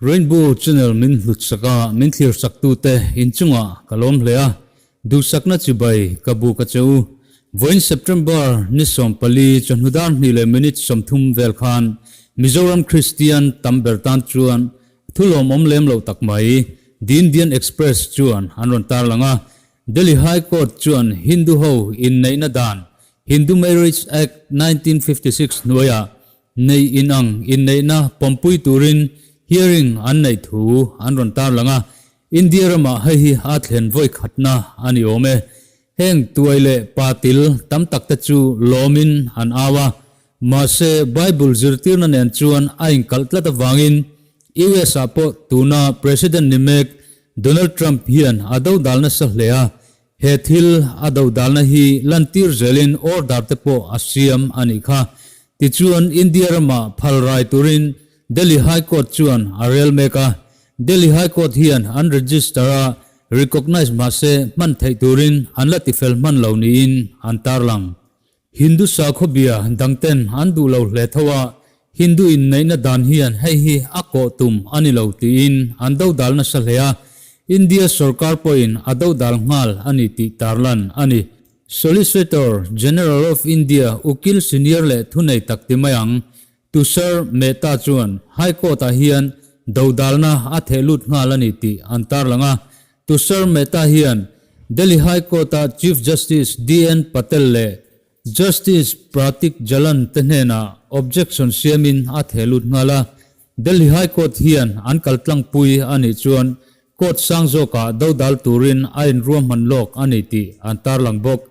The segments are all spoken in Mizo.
Rainbow channel min hlut sak a, min thlir sak tute inchungah ka lawm hle a, duhsakna chibai ka buk a che u. Vawiin September ni 14 chawhnu dar hnih leh minute 30 vel khan Mizoram Kristian tam ber tan chuan thu lawmawm lem loh tak mai The Indian Express chuan an rawn tarlang a, Delhi High Court chuan Hindu ho inneihna dan Hindu Marriage Act 1956 hnuaiah Nei inang inneihna pawmpui turin hearing an neih thu an rawn tarlang a, India ramah hei hi a thlen vawi khatna a ni awm e. Heng tuai leh pa til tam tak te chu lawmin an au a, mahse Bible zirtirna nen chuan a inkalh tlat avangin US ah pawh tuna President ni mek Donald Trump hian a dodal nasa hle a, He thil a dodalna hi lantir zelin order te pawh a siam a nih kha. Tichuan India ramah phal rai turin Delhi High Court chuan a rel mek a. Delhi High Court hian an register a recognise mahse hman theih turin an la tifel hman lo niin an tarlang. Hindu sakhawbia dangten an duh lo hle tho a, Hindu inneihna dan hian hei hi a kawh tum a ni lo tiin an dodal nasa hle a, India sorkar pawhin a dodal nghal a ni tih tarlan a ni. Solicitor General of India ukil senior leh thunei tak ti mai ang, Tushar Mehta chuan High Court-ah hian dodalna a theh lut nghal a ni tih an tarlang a, Tushar Mehta hian Delhi High Court-a Chief Justice DN Patel leh Justice Pratik Jalan te hnenah objection siamin a theh lut nghal a. Delhi High Court hian an kaltlangpui a nih chuan court sang zawkah dodal turin a inruahman lawk a ni tih an tarlang bawk.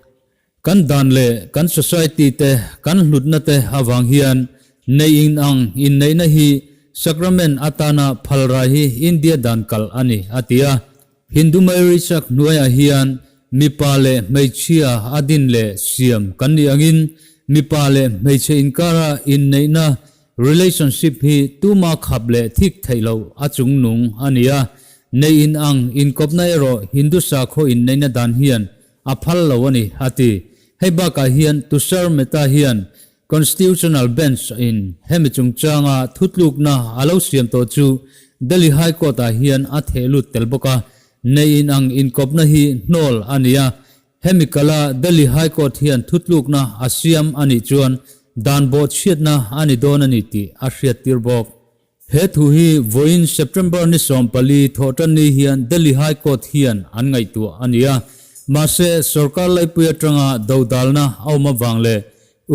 Kan dan leh kan society te kan hlutna te avang hian neih in ang inneihna hi sacrament atana phalrai hi India dan kalh a ni, a ti a. Hindu Marriage Act hnuaiah hian mipa leh hmeichhia a din leh siam kan nih angin mipa leh hmeichhe inkara inneihna relationship hi tuma khap leh thik theih loh a chungnung a ni a. Neih in ang inkawpna erawh Hindu sakhaw inneihna dan hian a phal lo a ni, a ti. Hei bakah hian Tushar Mehta hian Constitutional Bench in hemi chungchanga thutlukna a lo siam tawh chu Delhi High Court ah hian a theh lut tel bawk a, neih inang inkawpna hi hnawl a ni a, hemi kala Delhi High Court hian thutlukna a siam a nih chuan dan bawhchhiatna a ni dawn a ni tih a hriattir bawk. He thu hi vawiin September ni 14 thawhtan ni hian Delhi High Court hian an ngaihtuah a ni a. Mahse, sorkar laipui atanga dodalna a awm avang leh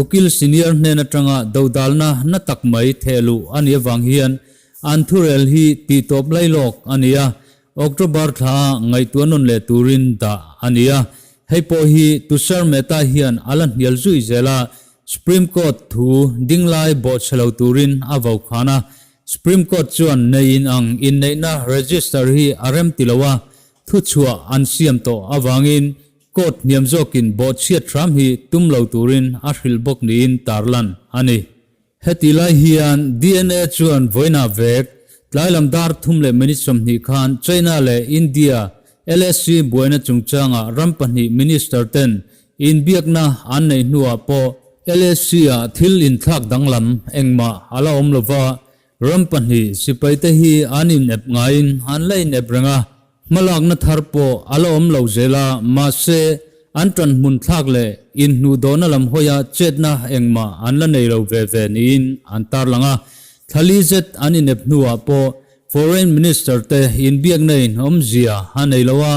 ukil senior hnen atanga dodalna na tak mai thehluh a nih avang hian an thurel hi tihtawp lailawk a ni a, October thla a ngaihtuah nawn leh turin dah a ni a. Hei pawh hi Tushar Mehta hian a la hnial zui zel a, Supreme Court thu dinglai bawhchhe lo turin a vo khan a. Supreme Court chuan nei in ang inneihna register hi a rem ti lo a, thuchhuah an siam tawh avangin court hniam zawkin bawhchhiat hram hi tum lo turin a hrilh bawk niin tarlan a ni. Heti lai hian dna chuan vawiinah vek tlailam dar thum leh minute 20 khan China leh India LAC buaina chungchangah ram pahnih minister ten inbiakna an neih hnuah pawh LAC ah thil inthlak danglam engmah a la awm lova, ram pahnih sipai te hi an inep ngaiin an la inep reng a. Hmalakna thar pawh a la awm lo zel a, mahse, an ṭanhmun thlak leh inhnuhdawhna lam hawia chetna engmah an la nei lo ve ve niin an tarlang a. Thla li zet an inep hnuah pawh Foreign Minister te inbiakna in awmzia a nei lo a,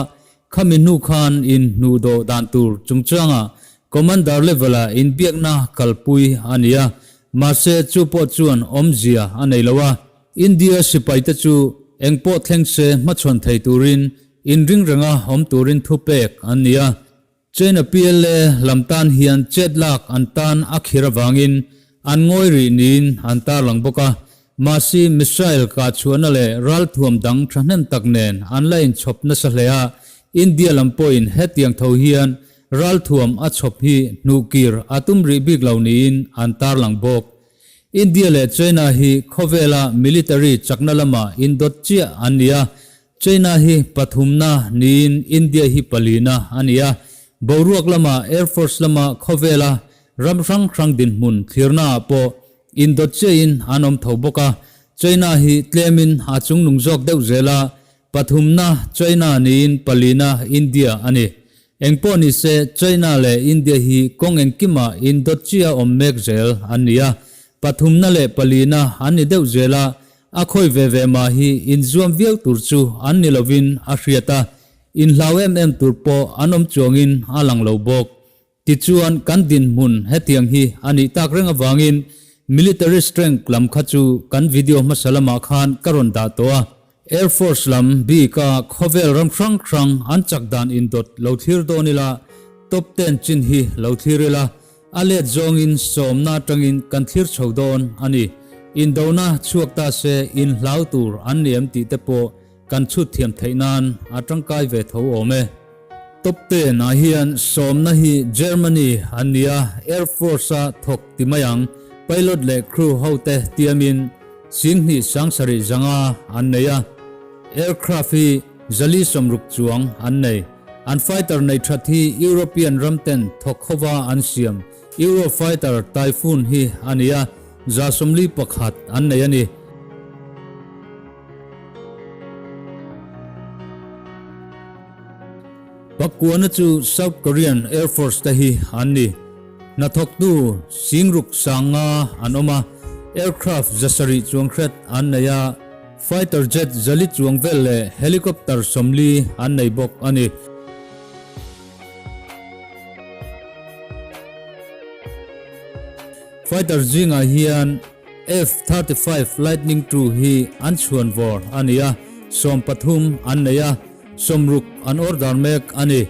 khami hnu khan inhnuhdawh dan tur chungchangah Commander level-a inbiakna kalpui a ni a, mahse, chu pawh chuan awmzia a nei lo a. India sipaite chu eng pawh thleng se hmachhawn thei turin inring renga awm turin thupek an ni a. China PLA lam tan hian chet lak an tan a khir avangin an ngawi rih niin an tarlang bawk a. Mahse missile kahchhuahna leh ralthuam dang thahnem tak nen an la inchhawp nasa hle a, India lam pawhin hetiang tho hian ralthuam a chhawp hi hnuhkir a tum rih bik lo niin an tarlang bawk. India leh China hi khawvela military chakna lama indawt chiah an ni a, China hi pathumna niin India hi palina a ni a. Boruak lama Air Force lama khawvela ram hrang hrang dinhmun thlirnaah pawh indawt chiahin an awm tho bawk a. China hi tlemin a chungnung zawk deuh zel a, pathumna China niin palina India a ni. Engpawh ni se, China leh India hi kawng engkima indawt chia awm mek zel an ni a, pathumna leh palina an ni deuh zel a, a khawi ve ve mah hi inzuam viau tur chu an ni lovin a hriat a, inhlau em em tur pawh an awm chuangin a lang lo bawk. Tichuan, kan dinhmun hetiang hi a nih tak reng avangin military strength lam kha chu kan video hmasa lamah khan ka rawn dah tawh a. Air Force lam bika khawvel ram hrang hrang an chak dan indawt lo thlir dawn ila, top ten chin hi lo thlir ila, a let zawngin sawmna atangin kan thlir chho dawn a ni. Indona chhuak ta se inhlau tur an ni em tih te pawh Kan chhut thiam theih nan a tangkai ve tho awm e. Top ten ah hian sawmna hi Germany an ni a, Air Force a thawk ti mai ang, pilot leh crew ho te tiamin 20 sangsarih zanga an nei a, aircraft hi zali sawmruk chuang an nei. An fighter nei that hi European ram ten thawk hova an siam Eurofighter Typhoon hi a ni a, 141 an nei a ni. Pakuana chu South Korean Air Force te hi an ni. Hnathawktu Singruk Sanga an awm a, aircraft 700 chuang hret an nei a, fighter jet 400 chuang vel leh helicopter 40 an nei bawk a ni. Fighter zingah hian F-35 Lightning II hi an chhuan vawr a ni a, 13 an nei a, 60 an order mek a ni.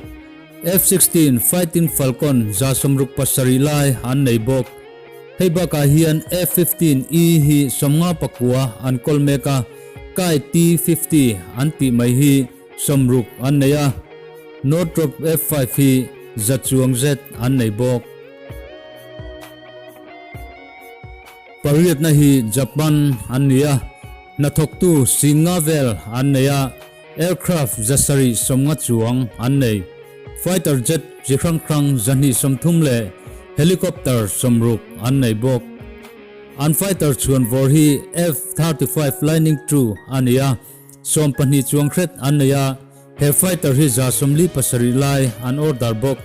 F-16 Fighting Falcon 167 lai an nei bawk. Hei bakah hian F-15E hi 59 an kawl mek a, Kai T-50 an tih mai hi 60 an nei a, Northrop F-5 hi 100 chuang zet an nei bawk. Pariatna hi Japan an ni a, hnathawktu 50 vel an nei a, aircraft 750 chuang an nei. Fighter jet chi hrang hrang 230 leh helicopter 60 an nei bawk. An fighter chhuan vawr hi F-35 Lightning II a ni a, 12 chuang hret an nei a, He fighter hi 47 lai an order bawk.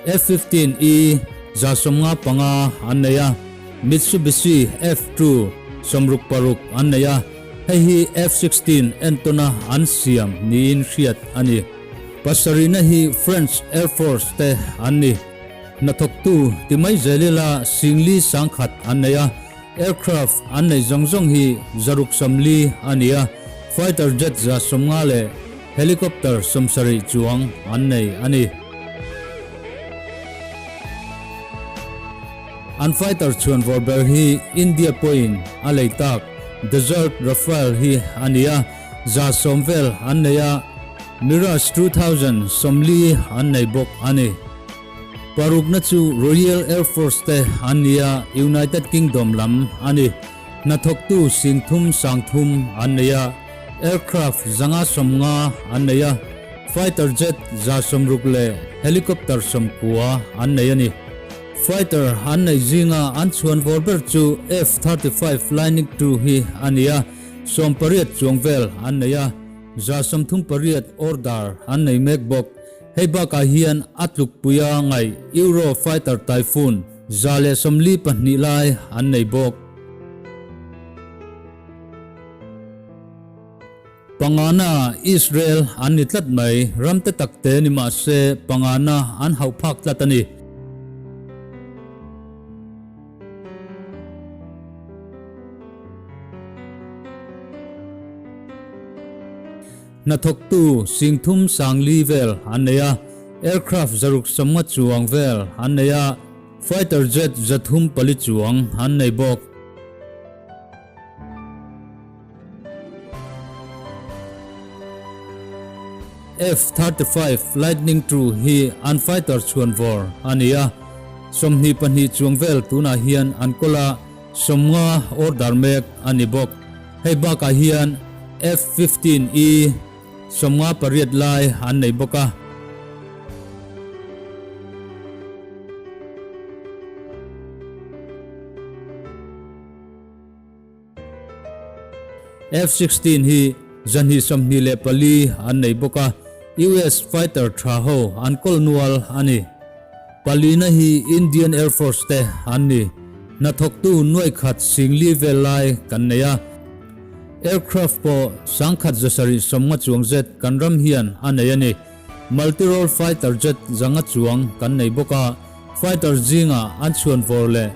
F-15E 155 an nei a, Mitsubishi F-2 66 an nei a, hei hi F-16 entawna an siam niin hriat a ni. Pasarihna hi French Air Force te an ni. Hnathawktu ti mai zel ila 40 sangkhat an nei a, Aircraft an nei zawng zawng hi 640 a ni a, fighter jet 150 leh helicopter 70 chuang an nei a ni. An fighter chhuan vawr ber hi India pawhin a lei tak Desert Rafale hi a ni a, 110 vel an nei a, Mirage 2000 40 an nei bawk a ni. Parukna chu Royal Air Force te an ni a, United Kingdom lam a ni. Hnathawktu 30 30 an nei a, aircraft 150 an nei a, fighter jet 160 leh helicopter 90 an nei a ni. Fighter an nei zinga an chhuan vawr ber chu F-35 Lightning II hi a ni a, 18 chuang vel an nei a, 138 order an nei mek bawk. Hei bakah hian a tlukpuia ngaih Eurofighter Typhoon 142 lai an nei bawk. Pangana Israel an ni tlat mai, ram te tak te ni mah se pangana an hauh phak tlat a ni. Hnathawktu 30 40 vel an nei a, aircraft 650 chuang vel an nei a, fighter jet 304 chuang an nei bawk. F-35 Lightning II hi an fighter chhuan vawr a ni a, 22 chuang vel tunah hian an kawl a, 50 order mek a ni bawk. Hei bakah hian F-15E 58 lai an nei bawk a. F-16 hi 224 an nei bawk a, US fighter tha ho an kawl nual a ni. Palina hi Indian Air Force te an ni. Hnathawktu nuai khat singli vel lai kan nei a. Aircraft pawh 1770 chuang zet kan ram hian a nei a ni. Multi-role fighter jet 500 chuang kan nei bawk a, fighter zingah an chhuan vawr leh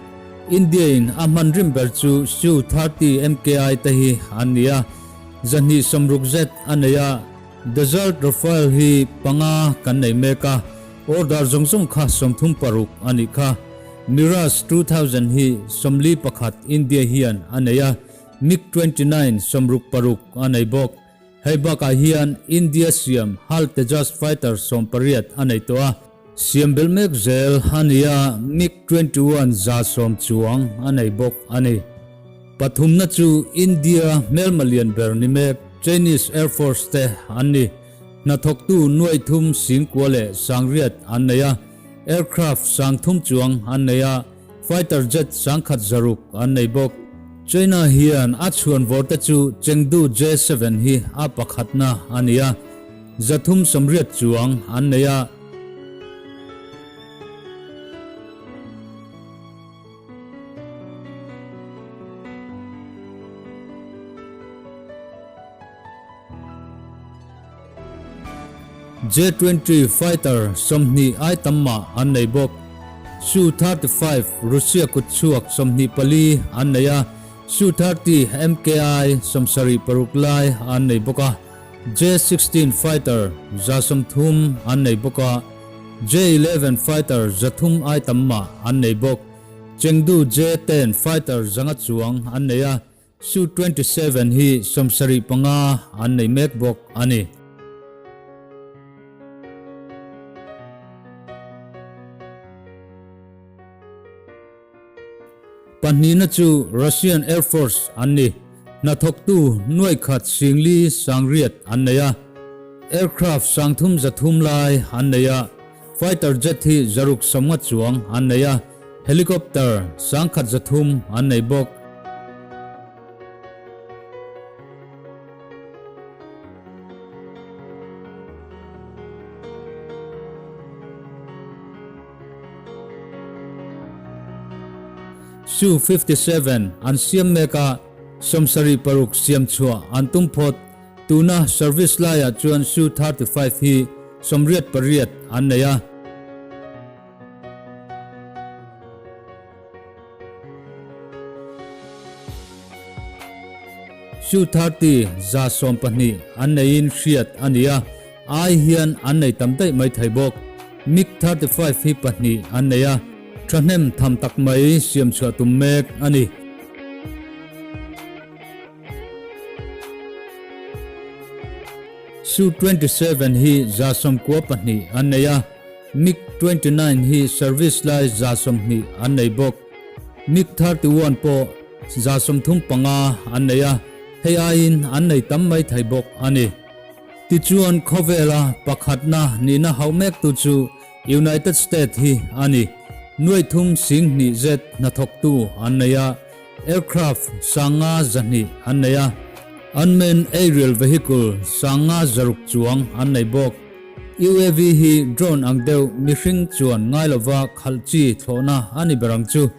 India-in a hman rim ber chu Su 30 MKI te hi an ni a, 260 zet a nei a, Desert Rafale hi panga kan nei mek a, order zawng zawng kha 36 a nih kha. Mirage 2000 hi 41 India hian a nei a, MiG 29 66 a nei bawk. Hei bakah hian India siam HAL Tejas fighter 18 a nei tawh a, siam belh mek zel a ni a, MiG 21 110 chuang a nei bawk a ni. Pathumna chu India hmelma lian ber ni mek Chinese Air Force te an ni. Hnathawktu nuai thum singkua leh sangriat an nei a, aircraft 30 chuang an nei a, Fighter jet 106 an nei bawk. China hian a chhuan vawr te chu Chengdu J-7 hi a pakhatna a ni a, 380 chuang an nei a. J-20 fighter 20 ai tam mah an nei bawk. Su-35 Russia kut chhuak 24 an nei a, Su-30 MKI 76 lai an nei bawk a, J-16 fighter 130 an nei bawk a, J-11 fighter 300 ai tam mah an nei bawk. Chengdu J-10 fighter 500 chuang an nei a, Su-27 hi 75 an nei mek bawk a ni. Pahnihna chu Russian Air Force an ni. Hnathawktu nuai khat singli sangriat an nei a, aircraft 300 lai an nei a, fighter jet hi 650 chuang an nei a, helicopter 103 an nei bawk. Su-57 an siam mek a, 76 siam chhuah an tum phawt. Tuna service laiah chuan Su-35 hi 88 an nei a. Su-30 12 an neiin hriat a ni a, ai hian an nei tam daih mai thei bawk. MiG-35 hi pahnih an nei a, thahnem tham tak mai siam chhuah tum mek a ni. Su-27 hi 92 an nei a, MiG-29 hi service lai 120 an nei bawk. MiG-31 pawh 135 an nei a, hei aiin an nei tam mai thei bawk a ni. Tichuan khawvela pakhatna nihna hauh mek tu chu United States hi a ni. Nuai thum sing hnih zet hnathawktu an nei a, aircraft 502 an nei a, unmanned aerial vehicle 506 chuang an nei bawk. UAV hi drone ang deuh mihring chuan ngai lova khalh chi thlawhna a ni ber ang chu.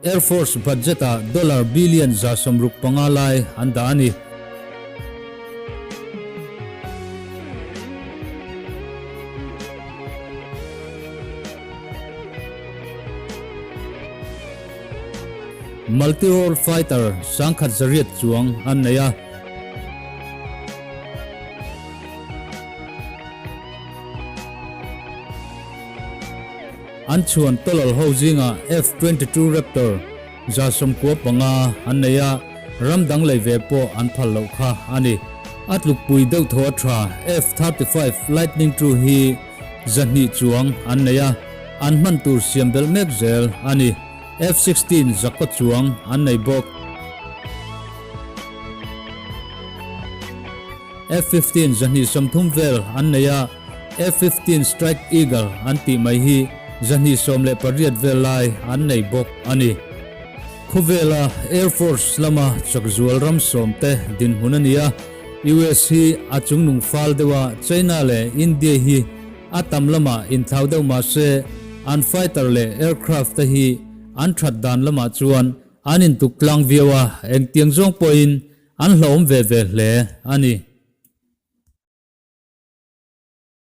Air Force budget-ah dollar billion 165 lai an dah a ni. Multi-role fighter 108 chuang an nei a. An chhuan tawlal ho zingah F-22 Raptor 95 an nei a, ram dang lei ve pawh an phal loh kha a ni. A tlukpui deuh thaw a tha F-35 Lightning II hi 200 chuang an nei a, an hman tur siam belh mek zel a ni. F-16 zakaw chuang an nei bawk. F-15 230 vel an nei a, F-15 Strike Eagle an tih mai hi 218 vel lai an nei bawk a ni. Khawvela Air Force lama chakzual ram sawmte dinhmun a ni a, US hi a chungnung fal deuh a, China leh India hi a tam lamah inthlau deuh mah se an fighter leh aircraft te hi an that dan lamah chuan an intuk tlang viau a, engtiang zawng pawhin an hlauhawm ve ve hle a ni.